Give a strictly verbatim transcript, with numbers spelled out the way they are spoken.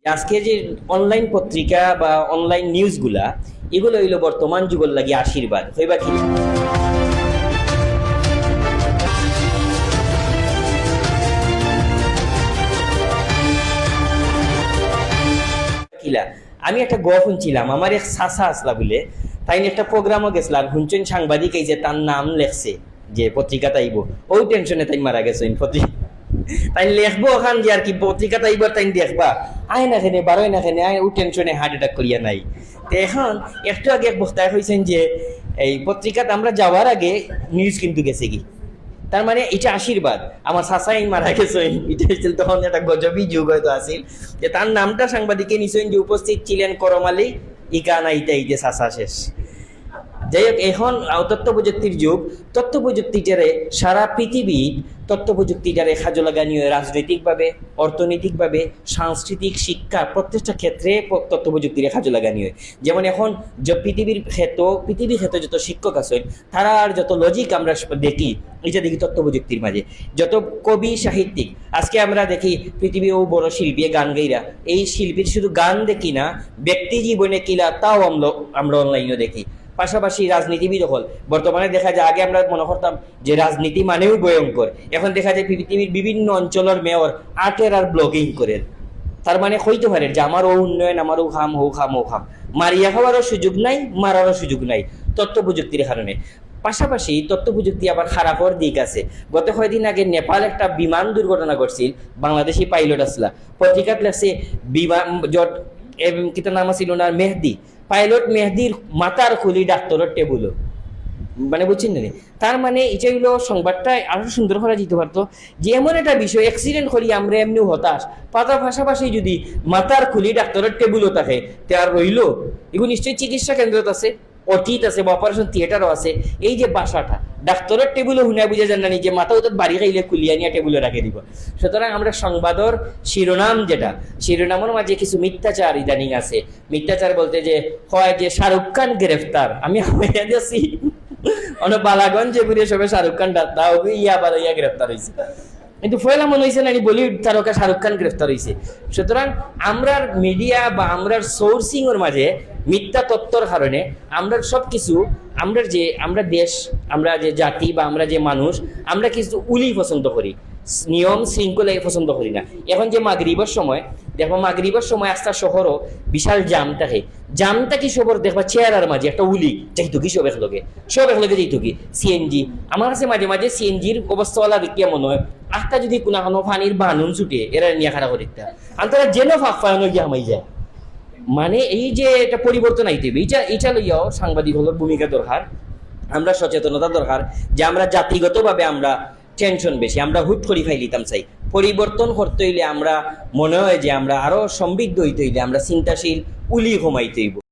আজকে যে অনলাইন পত্রিকা বা অনলাইন নিউজগুলা, এগুলো হইলো বর্তমান যুগর লাগি আশীর্বাদ, হইবা কি? কিলা, আমি একটা গপ শুনছিলাম, আমার এক চাচা আসলা বুলে, তাইন একটা প্রোগ্রামও গেছলা, আর হুনছইন সাংবাদিক এই যে তার নাম লেখছে যে পত্রিকাত আইবো, ও টেনশনে তাইন মারা গেছইন। পত্রি-, তাইন লেখবো ওখান যে আর কি পত্রিকাত আইবো, আর তাইন দেখবা, আয় না কেনে, বারোয় না কেনে, আয়, ও টেনশনে হার্ট অ্যাটাক করিয়া নাই। তো এখন একটু আগে এক বক্তায় কইছেন যে এই পত্রিকাত আমরা যাওয়ার আগে নিউজ কিন্তু গেছে কি, তার মানে এটা আশীর্বাদ। আমার চাচাইন মারা গেছইন, এটা হইছিল তখন একটা গজবই যুগ হয়তো আছিল, যে তার নামটা সাংবাদিকে নিছইন যে উপস্থিত ছিলেন করম আলী, ইকানা ইতা ইতে চাচা শেষ। যাই হোক, এখন আহ, তথ্য প্রযুক্তির যুগ। তথ্য প্রযুক্তিটারে সারা পৃথিবী তথ্য প্রযুক্তিটারে কাজো লাগানি হয় রাজনৈতিকভাবে, অর্থনৈতিকভাবে, সাংস্কৃতিক, শিক্ষা, প্রত্যেকটা ক্ষেত্রে প-, তথ্য প্রযুক্তিরে কাজো লাগানি হয়। যেমন এখন যে পৃথিবীর খ্যাত, পৃথিবীর খ্যাত যত শিক্ষক আছেন, তারার যত লজিক আমরা স-, দেখি, এটা দেখি তথ্য প্রযুক্তির মাঝে। যত কবি সাহিত্যিক, আজকে আমরা দেখি পৃথিবীর ও বড় শিল্পী গান গাইরা, এই শিল্পীর শুধু গান দেখি না, ব্যক্তি জীবনে কিলা তাও আমরা, আমরা অনলাইনে দেখি। পাশাপাশি রাজনীতিবিদ হল, বর্তমানে দেখা যায়, আগে আমরা মনে করতাম যে রাজনীতি মানেও ভয়ঙ্কর, এখন দেখা যায় পৃথিবীর বিভিন্ন অঞ্চলের মেয়র আটের আর ব্লগিং করের। তার মানে কইতে পারে যে আমার ও উন্নয়ন, আমার ও খাম, ও খাম, ও খাম। মারিয়া খাওয়ারও সুযোগ নাই, মারারও সুযোগ নাই তথ্য প্রযুক্তির কারণে। পাশাপাশি তথ্য প্রযুক্তি আবার খারাপর দিক আছে। গত কয়দিন আগে নেপাল একটা বিমান দুর্ঘটনা ঘটছিল, বাংলাদেশি পাইলট আসলা, পত্রিকাত লেখছে বিমান জট, এম, কিতা নাম আছিল ওনার, মেহেদি, পাইলট মেহেদির মাথার খুলি ডাক্তারের টেবুলো। মানে বুঝছেন না নি? তার মানে এটা হইলো সংবাদটা আরো সুন্দর করা যেতে পারতো, যে এমন একটা বিষয়, অ্যাক্সিডেন্ট করি আমরা এমনিও হতাশ, পাতা পাশাপাশি যদি মাথার খুলি ডাক্তারের টেবুলো থাকে, তে আর রইলো? এগুলো নিশ্চয়ই চিকিৎসা কেন্দ্রত আছে, ওটিত আছে বা অপারেশন থিয়েটারও আছে। এই যে ভাষাটা, ডাক্তারের টেবুলো হুনা বুঝা যায় না নি যে মাথা উতাত বাড়ি খাইলে খুলিয়া নিয়া টেবুলো রাখে দিব। সুতরাং আমরা সংবাদর শিরোনাম যেটা, শিরোনামের মাঝে কিছু মিথ্যাচার ইদানিং আছে। মিথ্যাচার বলতে যে হয় যে শাহরুখ খান গ্রেফতার, আমি হয়ে গেছি। অনেক বালাগঞ্জ যে ঘুরে সবে শাহরুখ খান ডাক্তার, ওগুলো ইয়া বালা ইয়া গ্রেফতার হয়েছে। কিন্তু পয়লা মনে হইছে না, এই বলিউড তারকা শাহরুখ খান গ্রেফতার হইছে। সুতরাং আমরার মিডিয়া বা আমরার সোর্সিং এর মাঝে মিথ্যা তথ্যর কারণে আমরা সবকিছু, আমরা যে, আমরা দেশ, আমরা যে জাতি বা আমরা যে মানুষ, আমরা কিছু উলি পছন্দ করি, নিয়ম শৃঙ্খলা পছন্দ করি না। এখন যে মাগরিবের সময়, দেখবা মাগরিবের সময় আস্তা শহরও বিশাল জাম থাকে, জাম থাকি সবর দেখবা চেহারার মাঝে একটা উলি যাইতো কি সব একলগে, সব একলগে যাইতো কি সিএনজি। আমার কাছে মাঝে মাঝে সিএনজির অবস্থাওয়ালা দেখিয়া মনে হয়, আখতা যদি কোনো কোনো পানির বানুন ছুটে, এরা নিয়ে খাড়া করে দিতা। আর তারা যেন ফাঁক ফায়ানো গিয়ে হামাই যায়। মানে এই যে একটা পরিবর্তন আইতে হবে, এটা, এটা লইয়াও সাংবাদিক হলোর ভূমিকা দরকার, আমরা সচেতনতা দরকার যে আমরা জাতিগতভাবে আমরা টেনশন বেশি, আমরা হুট করি ফাইলিতাম চাই। পরিবর্তন করতে হইলে আমরা মনে হয় যে আমরা আরো সমৃদ্ধ হইতে হইলে আমরা চিন্তাশীল উলি কমাইতে হইব।